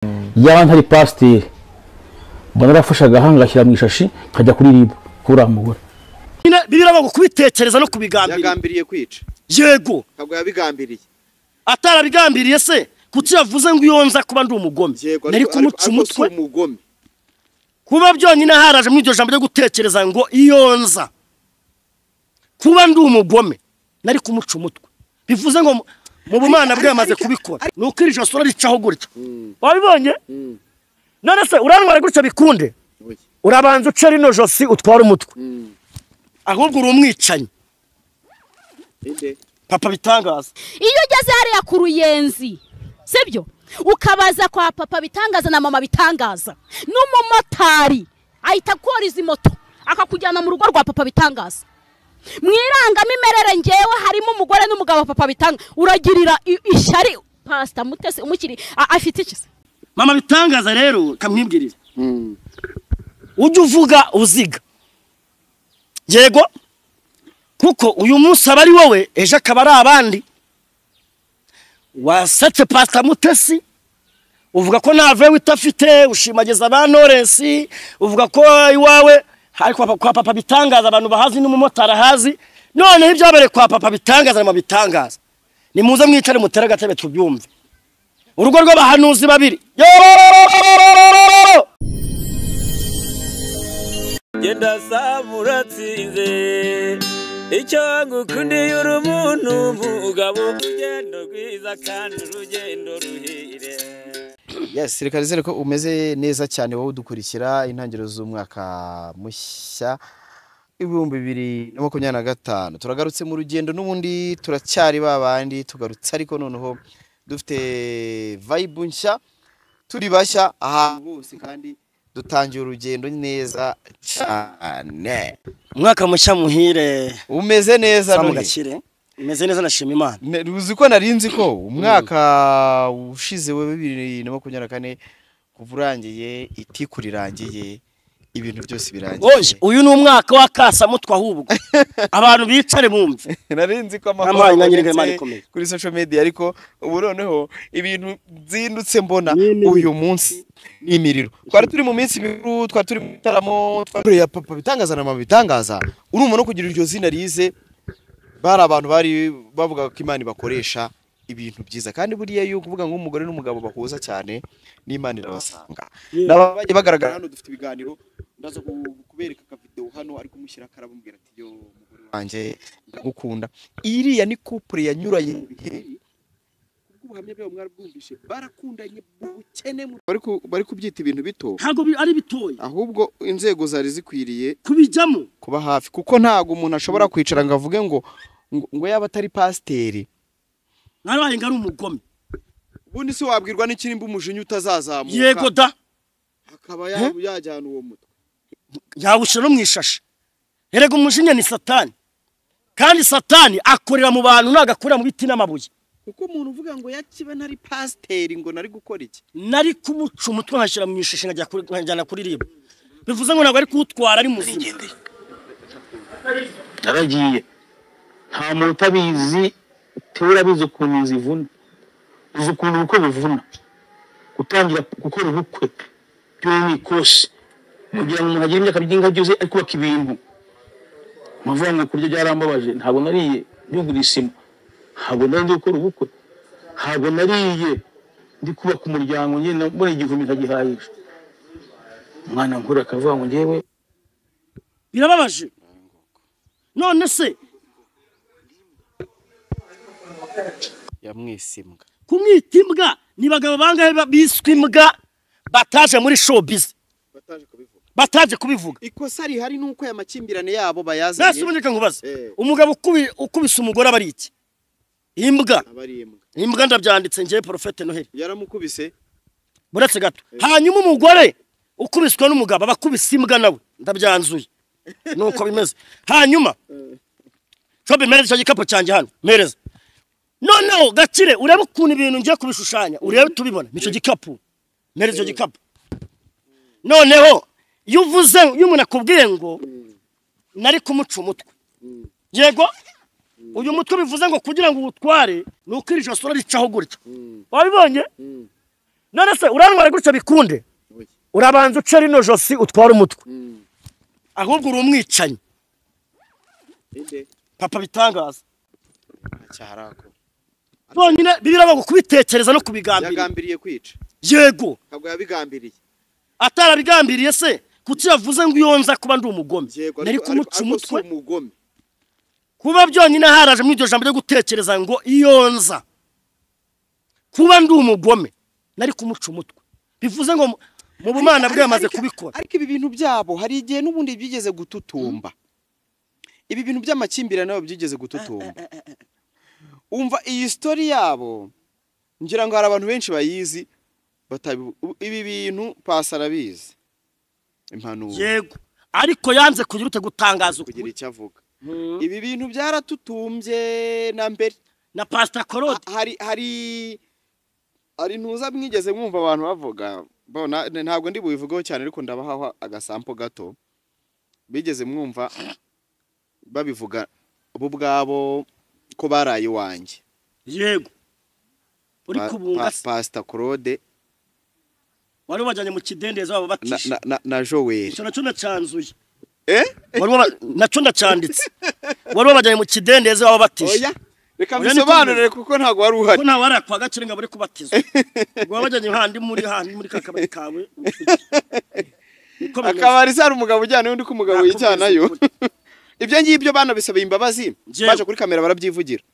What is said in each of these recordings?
Yaba ntari pasiteri mbona arafashe agahanga agashyira mu ishashi nkajya kuri RIB kuri uriya mugore. Bibiri ngo kubitekereza no kubigambira. Yagambiriye kwica. Yego. Ntabwo yabigambiriye. Atarabigambiriye se kuki yavuze ngo iyo nza kuba ndi umugome nari kumuca umutwe. Kuba byonyine haraje muri iryo jambo ryo gutekereza ngo iyo nza kuba ndi umugome nari kumuca umutwe, bivuze ngo mu bumana bwe yamaze kubikora. Nuko iri josi ricaho gutya, wabibonye? None se urantwara gutya bikunde? Urabanza uce rino josi utwara umutwe, ahubwo uri umwicanyi. Papa Bitangaza, iyo ugeze hariya ku Ruyenzi, sibyo, ukabaza kwa Papa Bitangaza na Mama Bitangaza, n'umumotari ahita akora izi moto akakujyana mu rugo rwa Papa Bitangaza. Mu irangamimerere ngewe harimo umugore n'umugabo Papa Bitangaza. Uragirira ishyari Pastor Mutesi umukiri afite iki se? Mama Bitangaza rero kamwibwirira, ujye uvuga uziga. Yego, kuko uyu munsi aba ari wowe, ejo akaba ari abandi. Wasetse Pastor Mutesi uvuga ko nta vewe itafite, ushimageza ba Knowless, uvuga ko iwawe ariko kwa Papa Bitangaza abantu bahazi n'umumotari ahazi. Noneho ibyabereye kwa Papa Bitangaza na Mama Bitangaza, nimuze mwicare mutere agatebe tubyumve. Urugo rw'abahanuzi babiri. Genda samuratsinze icyo ngukundiye uri umuntu mugabo, urugendo rwiza kandi urugendo ruhire. Yes, reka nizere ko umeze neza cyane wowe udukurikira intangiriro z'umwaka mushya 2025. Turagarutse mu rugendo n'ubundi turacyari babandi, tugarutse ariko noneho dufite vibe nshya, turi bashya ahantu hose kandi dutangiye urugendo neza cyane. Umwaka mushya muhire. Umeze neza none? Gakire. Umeze neza nashima Imana. Uzi ko narinzi ko umwaka ushize wa 2024 kuva urangiye itiku rirangiye ibintu byose birangiye. Oye, uyu ni umwaka wa kasamutwe ahubwo. Abantu bicare bumve. Narinzi ko amahoro kuri social media, ariko ubu noneho ibintu byindutse mbona uyu munsi ni imiriro. Twari turi mu minsi mikuru, twari turi mu bitaramo, twari ya Papa Bitangaza na Mama Bitangaza. Urumva no kugira iryo zina rize, bari abantu bari bavuga ko Imana bakoresha ibintu byiza, kandi buriya yuko kuvuga ngo umugore n'umugabo bahuza cyane n'Imana irabasanga. N'abagiye bagaragara hano dufite ibiganiro, ndaza kubereka ka video hano ari kumushyira karabumubwira ati yo mugore wanjye ndagukunda. Iriya ni couple yanyuranye ibihe, ubuhamya bwabo mwarabwumvishe, barakundanye ubukene, bari kubyita ibintu bito, ntago ari bitoya, ahubwo inzego zari zikwiriye kubijyamo, kuba hafi, kuko ntago umuntu ashobora kwicara ngo avuge ngo ngo yaba atari pasiteri narabaye ngari umugome. Ubundi se wabwirwa n'ikirimba umujinya utazazamuka? Yego da, akaba yajyana uwo mutwe yawushyira no mu ishashi. Erega umujinya ni Satani, kandi Satani akorera mu bantu ntago akorera mu biti n'amabuye. Kuko umuntu uvuga ngo yakiba ntari pasiteri ngo nari gukora iki, nari kumuca umutwe nkashyira mu ishashi nkajyana kuri RIB, bivuze ngo ntabwo ari kuwutwara ari muzima. Naragiye nta muntu utabizi, urabizi ukuntu zivuna, uzi ukuntu ubukwe buvuna, gutangira gukora ubukwe by'umwikosi kugira ngo umuntu agire imyaka byinga byuze ari kubaka ibintu. Amavuga ngo kurya byarambabaje, ntabwo nariye ndigura isima, ntabwo nari ndi gukora ubukwe, ntabwo nariye ndi kubaka umuryango, ngenda mbona igihumbi nkagihayisha umwana nkuru akavuga ngo ngewe. Birababaje. None se yamwise imbwa, kumwita imbwa ni bagabo bangahe biswe imbwa bataje muri showbiz, bataje kubivuga? Ikosa rihari nuko aya makimbirane yabo bayazanye. Nase ubundi nkubaze, umugabo ukubise umugore aba ari iki? Imbwa. Imbwa ndabyanditse ngiye Prophète Noheli yaramukubise buretse gato. Hanyuma umugore ukubiswe n'umugabo abakubise imbwa nawe ndabyanzuye nuko bimeze. Hanyuma Chobe mereza icyo gikapo cyanjye hano mereza. Noneho Gakire urebe ukuntu ibintu ngiye kubishushanya, urebe tubibona nicyo gikapu, mereza icyo gikapu. Noneho iyo uvuze, iyo umuntu akubwiye ngo nari kumuca umutwe, yego uyu mutwe bivuze ngo kugira ngo uwutware nuko iri josi ricaho gutya, wabibonye? None se urantwara gutya bikunde? Urabanza uce rino josi utwara umutwe. Ahubwo uri umwicanyi. Papa bitangaza. Bonyine bibiraba ngo kubitekereza no kubigambira. Yagambiriye kwica. Yego. Ntabwo yabigambiriye. Atarabigambiriye se kuki yavuze ngo iyo nza kuba ndi umugome. Nari kumuca umutwe. Kuba byonyine haraje muri iryo jambo ryo gutekereza ngo iyo nza kuba ndi umugome nari kumuca umutwe. Bivuze ngo mu bumana bwe yamaze kubikora. Ariko ibi bintu byabo hari igihe n'ubundi byigeze gututumba. Ibi bintu by'amakimbirane nabo byigeze gututumba. Umva iyi story yabo ngira ngo hari abantu benshi bayizi ibi bintu pasi arabizi. Impanuro. Yego. Ariko yanze kugira ute gutangaza kugira icyo avuga. Ibi bintu byaratutumbye na mbere na Pastor Claude. Hari ntuza mwigeze mwumva abantu bavuga bona ntabwo ndi bubivugeho cyane ariko ndabaha agasampo gato. Bigeze mwumva babivuga bo ubwabo ko baraye iwanjye. Yego. Uri kubunga Pastor Claude wari wajyanye mu kidendezo babo batisha na Joel. Icyo nacyo nacanzuye. Wari nacyo ndacanditse. Wari wabajyanye mu kidendezo babo batisha. Oya. Reka mbisobanurire kuko ntago wari uhari. Ko nta wari akwa gaciro ngo bari kubatizwa. Ngo wabajyanye handi muri kakabari kawe. Akabari sari umugabo ujyana undi ko umugabo yijyanayo. Ibyo ngibyo bana bisabaye imbabazi baje kuri kamera barabyivugira.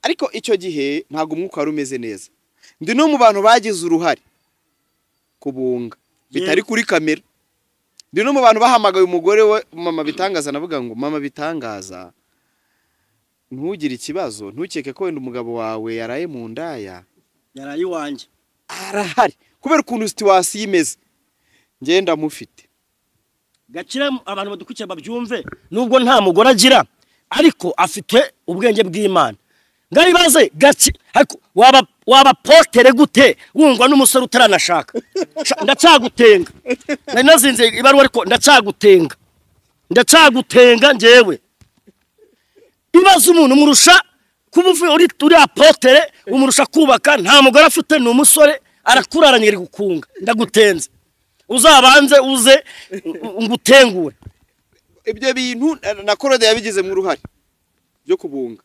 Ariko icyo gihe ntago umwuka wari umeze neza. Ndi no mu bantu bagize uruhare kubunga bitari kuri kamera. Ndi no mu bantu bahamagaye umugore we mama bitangaza navuga ngo mama bitangaza ntugire ikibazo ntukeke ko wenda umugabo wawe yaraye mu ndaya. Yaraye iwanjye. Arahari kubera ukuntu situation imeze. Ngenda mufite. Gakira abantu badukurikiye babyumve nubwo nta mugore agira ariko afite ubwenge bw'Imana. Ngari baze gaci ariko waba potere gute wungwa n'umusore utaranashaka. Ndacyagutenga. Nari nazinze ibaruwa ariko ndacyagutenga. Ndacyagutenga njyewe. Ibaze umuntu umurusha kuba uri apotere umurusha kubaka nta mugore afite ni umusore arakuraranye ari gukunga. Ndagutenze. Uzabanze uze ngutengure. Ibyo bintu na Claude yabigize mu ruhare byo kubunga.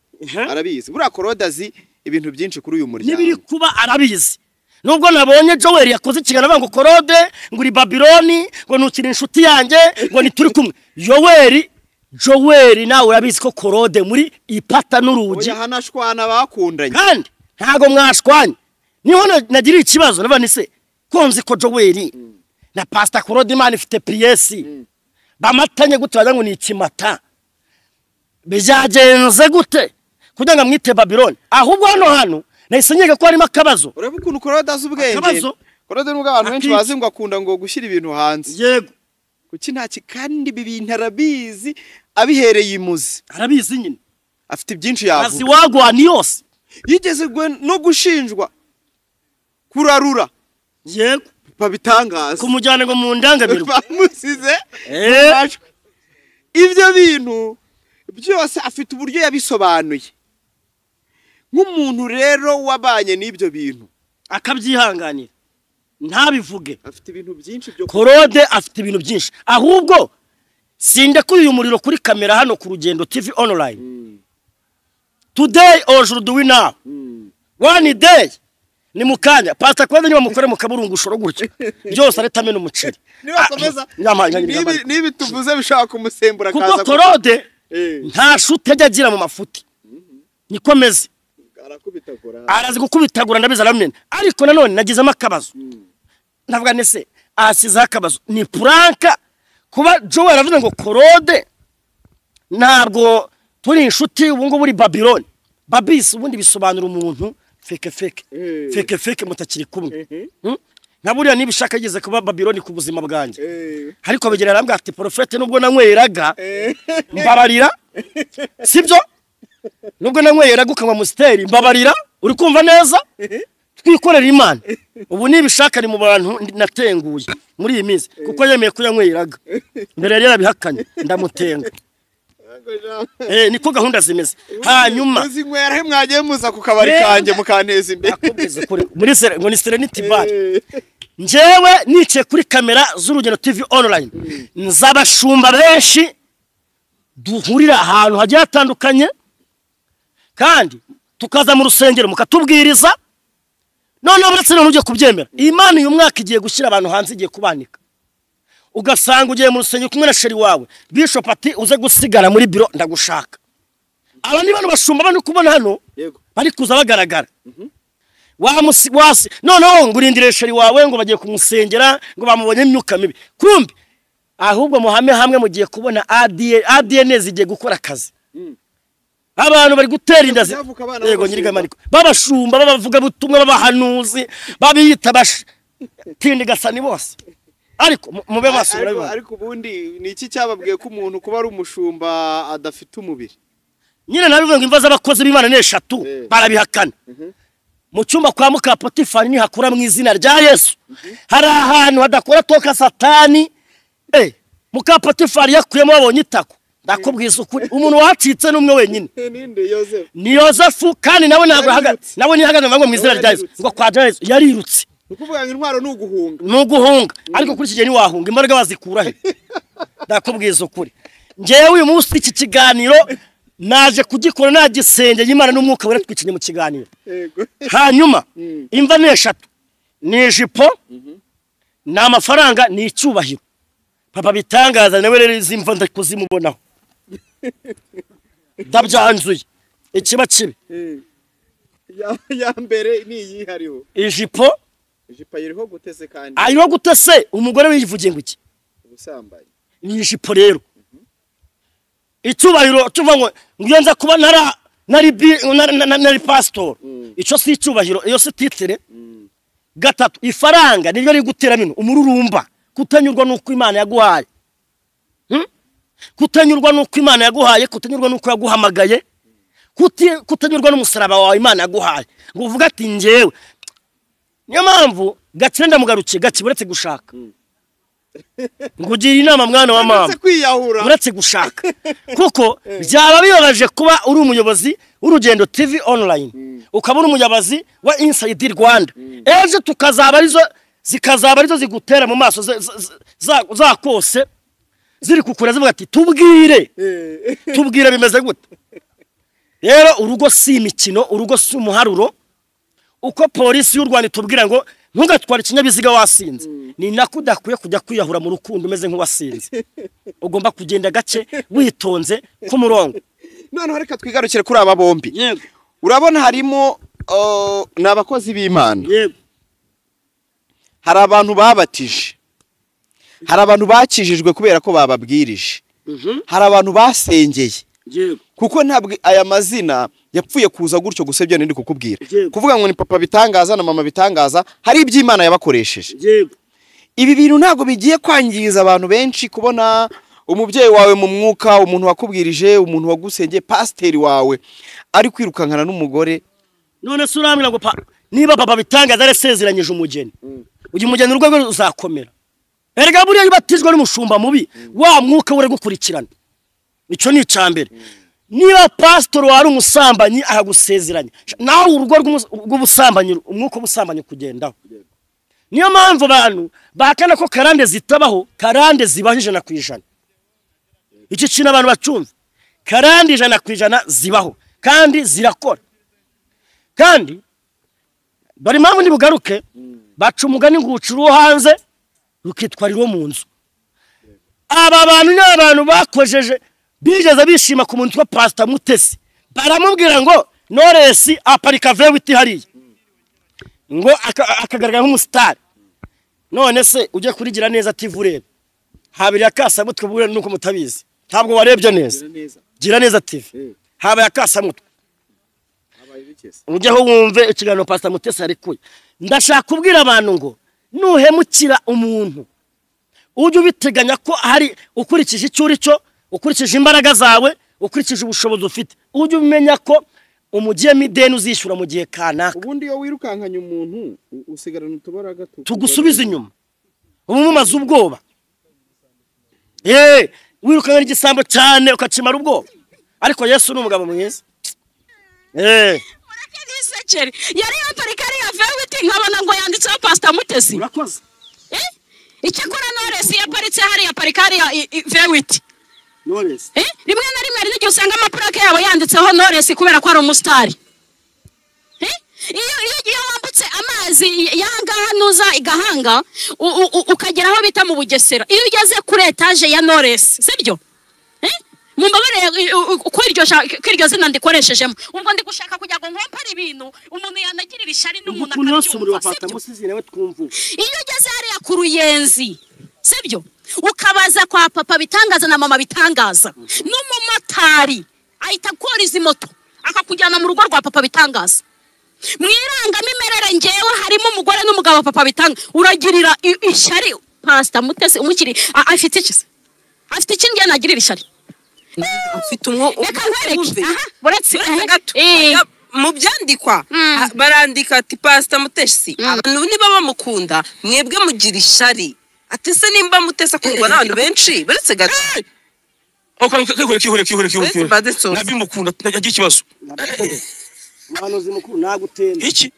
Arabizi. Buriya Claude azi ibintu byinshi kuri uyu muryango. Nibiri kuba arabizi. Nubwo nabonye Joel yakoze ikiganiro avuga ngo Claude ngo uri Babiloni ngo ntukiri inshuti yanjye ngo nituri kumwe. Joel nawe urabizi ko Claude muri ipata n'urugi. Oya hanashwana bakundanye. Kandi ntago mwashwanye. Niho nagiriye ikibazo nabane se konzi ko Joel na Pastor Claude Imana ifite PS bamatanye gute wagira ngo ni ikimata. Bijagenze gute kugira ngo mwite Babiloni? Ahubwo hano nahise nkeka ko harimo akabazo. Urebe ukuntu Claude azi ubwenge. Akabazo Claude nubwo abantu benshi bazi ngo akunda ngo gushyira ibintu hanze. Yego. Kuki nta kandi ibi bintu arabizi abihereye imuzi. Arabizi nyine. Afite byinshi yavuga. Azi wagwa ni yose. Yigeze no gushinjwa kurarura. Yego. Babitangaza kumujyana ngo mu ndangamirwa bamusize. Ibyo bintu byose afite uburyo yabisobanuye. Nk'umuntu rero wabanye n'ibyo bintu akabyihanganira ntabivuge. Afite ibintu byinshi byo Claude afite ibintu byinshi. Ahubwo sinde kuri uyu muriro kuri kamera hano ku Rugendo TV online. Today aujourd'hui now. One day. Ni mukanya Pastor Claude niba mukore mu kaburungushoro gutya byose aretamena umuceri. Niba komeza nibi tuvuze bishaka kumusembura kaza kuko Claude nta shute ajya agira mu mafuti. Nikomeze arakubitagura. Arazi gukubitagura ndabiza aramena. Ariko nanone nagizemo akabazo. Ndavuga nese asize akabazo ni pranka kuba Joel aravuze ngo Claude ntabwo turi inshuti ubu ngubu uri Babiloni. Babisi ubundi bisobanura umuntu feke feke feke feke mutakiri kumwe. Nka buriya nibishaka yigeze kuba Babiloni ku buzima bwanjye. Ariko bigera arambwira ati profete nubwo nanyweraga mbabarira. Sibyo? Nubwo nanyweraga ukanywa musteri mbabarira uri kumva neza twikorera Imana. Ubu nibishaka ni mu bantu natenguye muri iyi minsi kuko yemeye ko yanyweraga. Mbere yari yarabihakanye ndamutenga. Niko gahunda zimeze. Hanyuma muzinywera he mwagiye muza ku kabari kanjye mukanteza imbere. Muri ngo ni Serenity Bar. Njyewe nicaye kuri kamera z'Urugendo TV online, nzabashumba benshi duhurira ahantu hagiye hatandukanye, kandi tukaza mu rusengero mukatubwiriza. Noneho uretse none ujye kubyemera, Imana uyu mwaka igiye gushyira abantu hanze, igiye kubanika. Ugasanga ugiye mu rusengero kumwe na sheri wawe, Bishop ati uze gusigara muri biro ndagushaka. Aba ni bano bashumba bano kubona hano bari kuza bagaragara. Noneho ngo urindire sheri wawe ngo bagiye kumusengera ngo bamubonye imyuka mibi. Kumbi ahubwo muhame hamwe mugiye kubona ADN zigiye gukora akazi. Abantu bari gutera inda yego nyirigamaniko babashumba babavuga butumwa babahanuzi babiyita batindi gasani bose. Ariko mube basubira. Ariko ubundi ni iki cyababwiye ko umuntu kuba ari umushumba adafite umubiri? Nyine nabivuga ngo imva z'abakozi b'Imana ni eshatu barabihakana. Mu cyumba kwa muka Potifari ni hakura mu izina rya Yesu. Hari ahantu hadakora toka Satani. Muka Potifari yakuyemo babonye itako. Ndakubwiza ukuri umuntu wacitse n'umwe wenyine. Ninde? Yosefu. Ni Yosefu, kandi nawe ntabwo ahagaze. Nawe ntihagaze ngo mu izina rya Yesu ngo kwa Yesu yarirutse. Ukuvuga ngo intwaro nuguhunga. Nuguhunga. Ariko kuri iki gihe ntiwahunga, imbaraga bazikura he? Ndakubwiza ukuri. Njyewe uyu munsi iki kiganiro naje kugikora nagisenge y'Imana n'umwuka wera twicinye mu kiganiro. Hanyuma imva ni eshatu, ni ijipo, ni amafaranga, ni icyubahiro. Papa bitangaza nawe rero izi mva ndakuzimubonaho. Ndabyanzuye. Ikiba kibi. Ya mbere ni iyi hariho. Ijipo. Ijipo ayiriho gutese kandi. Ayiriho gutese umugore wivugiye ngo iki? Ubusambanyi. Ni ijipo rero. Icyubahiro tuva ngo ngiyo nza kuba nari pastor. Ico si icyubahiro, iyo si titre. Gatatu, ifaranga niryo riri gutera mino umururumba, kutanyurwa nuko Imana yaguhaye. Kutanyurwa nuko Imana yaguhaye, kutanyurwa nuko yaguhamagaye, kutanyurwa n'umusaraba wawe Imana yaguhaye. Ngo uvuga ati njyewe. Niyo mpamvu Gakire ndamugarukiye, Gakire uretse gushaka. Ngugira inama mwana wa mama. Uretse gushaka. Kuko byaba bibabaje kuba uri umuyobozi w'Urugendo TV online, ukaba uri umuyobozi wa Inside Rwanda. Ejo tukazaba arizo zikazaba arizo zigutera mu maso zakose ziri kukura zivuga ati tubwire. Tubwire bimeze gute. Rero urugo si imikino, urugo si umuharuro. Uko polisi y'u Rwanda itubwira ngo ntugatware ikinyabiziga wasinze, ni nako udakwiye kujya kwiyahura mu rukundo umeze nk'uwasinze. Ugomba kugenda gace witonze ku murongo. Noneho reka twigarukire kuri aba bombi. Urabona harimo n'abakozi b'Imana. Hari abantu babatije, hari abantu bakijijwe kubera ko bababwirije, hari abantu basengeye. Kuko ntabwo aya mazina yapfuye kuza gutyo gusa ibyo nindi kukubwira. Kuvuga ngo ni papa bitangaza na mama bitangaza, hari iby'Imana yabakoresheje. Ibi bintu ntabwo bigiye kwangiza abantu benshi kubona umubyeyi wawe mu mwuka, umuntu wakubwirije, umuntu wagusengeye, pasiteri wawe ari kwirukankana n'umugore. None se urambwira ngo niba papa bitangaza yarasezeranyije umugeni, uyu mugeni urwego ruzakomera. Erega buriya iyo n'umushumba mubi, wa mwuka we gukurikirana. Ico ni icambere. Niba pastor wari umusambanyi akagusezeranya, nawe urugo rw'ubusambanyi, umwuka w'ubusambanyi kugendaho. Niyo mpamvu abantu bakana ko karande zitabaho, karande zibaho 100%. Iki kintu abantu bacumva, karande 100% zibaho kandi zirakora. Kandi bari mpamvu nibugaruke baca umugani ngucuru hanze rukitwarira mu nzu. Aba bantu ni abantu bakojeje bigeze bishima ku muntu wa Pastor Mutesi, baramubwira ngo Knowless aparika vewiti hariya ngo akagaragara nk'umustar. None se ujye kurigira neza TV urebe habiri akasamutwe bure nuko mutabizi, ntabwo warebye neza. Gira neza TV habaye akasamutwe, ujyeho wumve ikiganiro Pastor Mutesi arikuye. Ndashaka kubwira abantu ngo nuhemukira umuntu ujye ubiteganya ko hari ukurikije icyo uri cyo, ukurikije imbaraga zawe, ukurikije ubushobozi ufite, ujye umenya ko umugiyemo ideni uzishyura mu gihe kanaka. Ubundi iyo wirukankanye umuntu usigarana utubaraga tugusubiza inyuma, umumaze ubwoba. Wirukankana igisambo cyane ukakimara ubwoba. Ariko Yesu ni umugabo mwiza. Mureke nisekere. Yari yaparika ari ya vewiti nkabona ngo yanditseho Pastor Mutesi. Urakoze. Icyakora Knowless yaparitse hariya parika hariya vewiti. Knowless. Rimwe na rimwe hari n'igihe usanga amaplaque yabo yanditseho Knowless kubera ko ari umusitari. Iyo wambutse amazi y'ahangaha nuza igahanga ukagera aho bita mu Bugesera, iyo ugeze kuri etage ya Knowless, sibyo? Mumbabarire ko iryo zina ndikoresheje, ubwo ndi gushaka kugira ngo nkompare ibintu umuntu yanagirira ishyari n'umuntu akabyumva, sibyo? Iyo ugeze hariya ku Ruyenzi, sibyo? Ukabaza kwa papa bitangaza na mama bitangaza n'umumotari ahita akora izi moto akakujyana mu rugo rwa papa bitangaza. Mu irangamimerere ngewe harimo umugore n'umugabo papa bitanga. Uragirira ishyari Pastor Mutesi umukiri afite iki se? Afite iki ngiye nagirira ishyari? Afite umwo. Reka nkwereke. Aha, buretse gato. Mu byandikwa barandika ati Pastor Mutesi abantu niba bamukunda mwebwe mugira ishyari. Ati se nimba Mutesi akundwa n'abantu benshi buretse gato. Kihore. Nabimukunda nagiye ikibazo. Umuhanuzi mukuru nagutenda. Iki?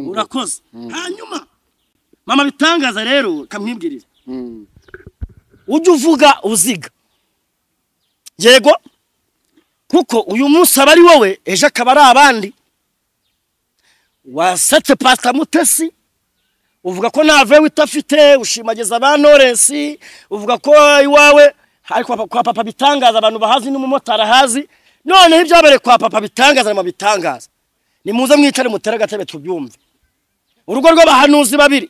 Urakoze. Hanyuma mama bitangaza rero kamwibwirira. Ujye uvuga uziga. Yego, kuko uyu munsi aba ari wowe, ejo akaba ari abandi. Wasetse Pastor Mutesi uvuga ko nta vewe utafite, ushimageza ba Knowless, uvuga ko iwawe ariko kwa papa bitangaza abantu bahazi n'umumotari ahazi. Noneho ibyabereye kwa papa bitangaza mu bitangaza. Nimuze mwicare mutere agatebe tubyumve. Urugo rw'abahanuzi babiri.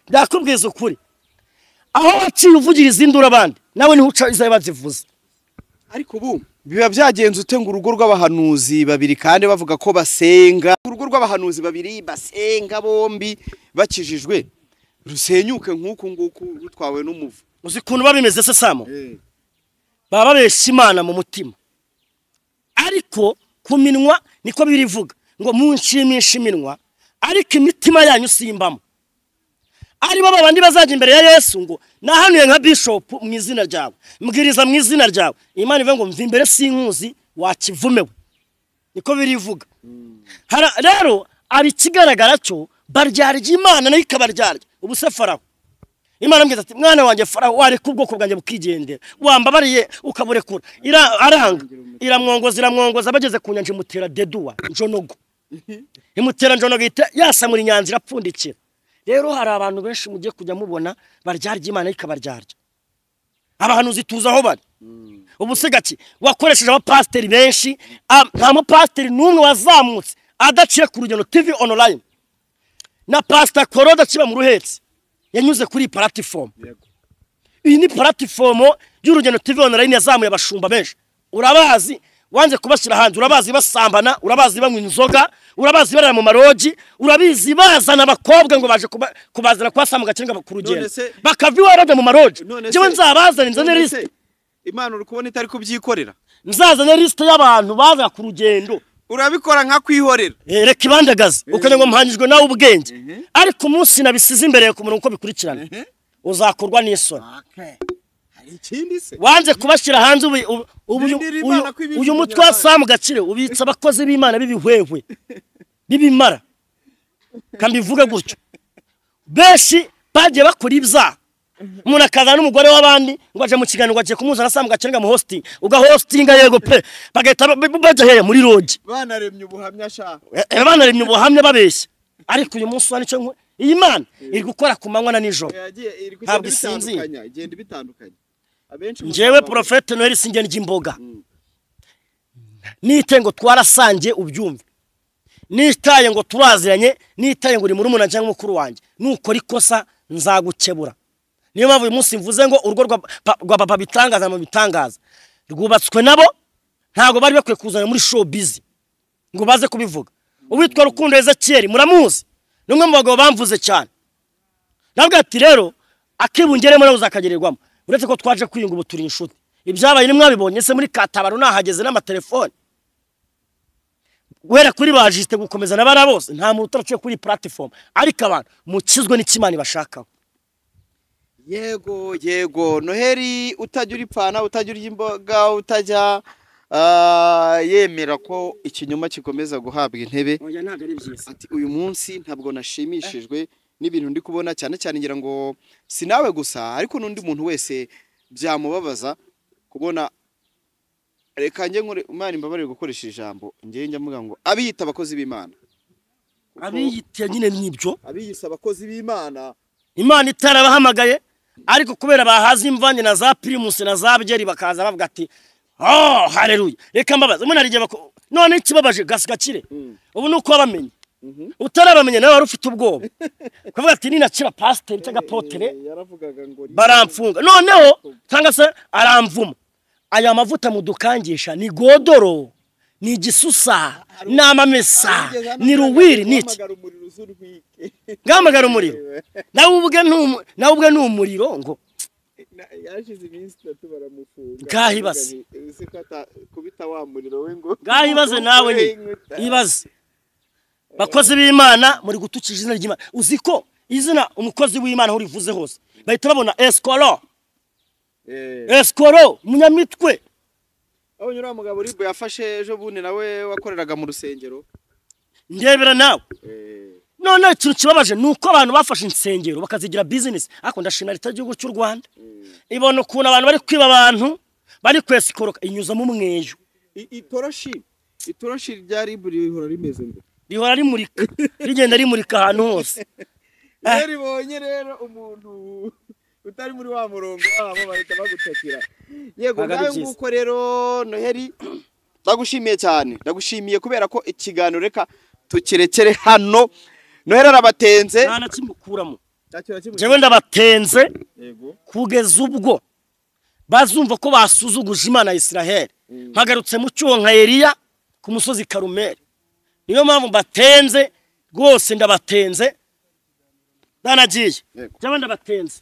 Ndakubwiza ukuri. Aho waciye uvugiriza induru abandi, nawe niho uca izabe bazivuze. Ariko ubu biba byagenze ute ngo urugo rw'abahanuzi babiri kandi bavuga ko basenga, urugo rw'abahanuzi babiri basenga bombi bakijijwe rusenyuke nk'uku nguku rutwawe n'umuvu? Uzi kuntu babimeze se Samo? Baba babesha Imana mu mutima, ariko ku minwa niko birivuga ngo munshimisha iminwa, ariko imitima yanyu simbamo. Ari bo babandi bazajya imbere ya Yesu ngo nahanuye nka bishop mu izina ryawe, mbwiriza mu izina ryawe, Imana ivuga ngo mva imbere sinkuzi wakivumewe. Niko birivuga. Rero ari ikigaragara cyo baryarya Imana nayo ikabaryarya. Ubu se Farawo, Imana ambwira ati mwana wanjye Farawo, wareka ubwoko bwanjye bukigendera, wambabariye ukaburekura. Aranga iramwongoza iramwongoza, bageze ku nyanja imutera deduwa njonogo, imutera njonogo ihita yasamura inyanja irapfundikira. Rero hari abantu benshi mugiye kujya mubona baryarya Imana ikabaryarya. Abahanuzi tuzi aho bari. Ubu se gaki wakoresheje abapasiteri benshi, nta mupasiteri n'umwe wazamutse adaciye ku Rugendo TV online. Na Pastor Koroda kiba mu Ruhetsi yanyuze kuri platform. Iyi ni platform y'Urugendo TV online yazamuye abashumba benshi. Urabazi wanze kubashyira hanze, urabazi basambana, urabazi banywa inzoga, urabazi barara mu maroji, urabizi bazana abakobwa ngo baje kubazana kwa Samu Gakenga ku rugendo, bakava iwawe bajya mu maroji. Jewe nzabazana nzane liste. Imana uri kubona itari kubyikorera. Nzazane liste y'abantu baza ku rugendo. Urabikora nka kwihorera. Reka ibandagaze uko ngo mpanyijwe nawe ubwenge. Ariko umunsi nabisize imbere ku murongo uko bikurikirana, uzakorwa n'isoni. Wanze kubashyira hanze uyu mutwe wa Samu Gakire ubitsa abakozi b'Imana b'ibihwehwe b'ibimara, kambivuge gutyo. Benshi bagiye bakora ibyaha, umuntu akazana n'umugore w'abandi ngo aje mu kiganiro ngo agiye kumuzana Samu Gakire ngo amuhostinge, ugahostinga yego pe, bagahita bajya hehe muri roji. Banaremye ubuhamya sha. Banaremye ubuhamya babeshya. Ariko uyu munsi wa nicyo iyi Imana iri gukora ku manywa na nijoro, ntabwo isinzira. Igenda ibitandukanye. Njyewe Prophète Noel sinjye ndya imboga. Nite ngo twarasangiye ubyumve, nitaye ngo turaziranye, nitaye ngo uri murumuna cyangwa mukuru wanjye, nukora ikosa nzagukebura. Niyo mpamvu uyu munsi mvuze ngo urugo rwa papa bitangaza mu bitangaza rwubatswe nabo, ntabwo bari bakwiye kuzana muri showbiz ngo baze kubivuga. Uwitwa Rukundo Ezekiel muramuzi, ni umwe mu bagabo bamvuze cyane. Nabwo ati rero akibungeremo nawe uzakagererwamo. Uretse ko twaje kwiyunga ubu turi inshuti. Ibyabaye nimwabibonye se muri Katabaro nahageze n'amatelefone. Guhera kuri ba Justin gukomeza na bara bose, nta muntu utaraciye kuri platform, ariko abantu mukizwe n'ikimana bashakaho. Yego yego, Noheli utajya uripfana, utajya urya imboga, utajya yemera ko ikinyoma kikomeza guhabwa intebe. Oya ntabwo ari byiza. Ati uyu munsi ntabwo nashimishijwe n'ibintu ndi kubona, cyane cyane ngira ngo si nawe gusa ariko n'undi muntu wese byamubabaza kubona. Reka njye nkore Imana imbabarire gukoresha ijambo, njye njya mvuga ngo abiyita abakozi b'Imana, abiyita nyine nibyo, abiyisa abakozi b'Imana, Imana itarabahamagaye, ariko kubera bahaza imvange na za Primus na za byeri bakaza bavuga ati oh haleluya. Reka mbabaze umuntu arigiye none ikibabaje gasigakire ubu nuko wabamenye, utarabamenye nawe wari ufite ubwoba kuvuga ati ninakira pasteur cyangwa apotre yaravugaga ngo baramfunga, noneho cyangwa se aramvuma. Aya mavuta mudukangisha ni godoro, ni igisusa, ni amamesa, ni ruwiri, ni iki? Ngahamagara umuriro nawe ubwe ni umuriro ngo yashize iminsi 3 baramufunga. Ngahibaze kubita wa muriro we ngo ngahibaze nawe ni ibaze. Bakozi b'Imana muri gutukije izina ry'Imana. Uzi ko izina umukozi w'Imana aho rivuze hose bahita babona escoro. Escoro munyamitwe. Aho nyura mugabo Ribo yafashe ejo bundi nawe wakoreraga mu rusengero. Ndebera nawe. None ikintu kibabaje nuko abantu bafashe insengero bakazigira business. Ariko ndashimira leta y'igihugu cy'u Rwanda ibona ukuntu abantu bari kwiba abantu bari kwesikoroka inyuza mu mweyo. Itoroshi rya Ribo rihora rimeze ngo rihora rimurika, rigenda rimurika ahantu hose. Iyo ribonye rero umuntu utari muri wa murongo wabo bahita bagutakira. Yego ngayo nguko rero Noheli ndagushimiye cyane, ndagushimiye kubera ko ikiganiro reka tukirekere hano. Noheli arabatenze nta na kimukuramo, jewe ndabatenze kugeza ubwo bazumva ko basuzuguje Imana ya Israel. Mpagarutse mu cyuho nka Eliya ku musozi Karumeli. Niyo mpamvu mbatenze rwose, ndabatenze ndanagiye, jewe ndabatenze.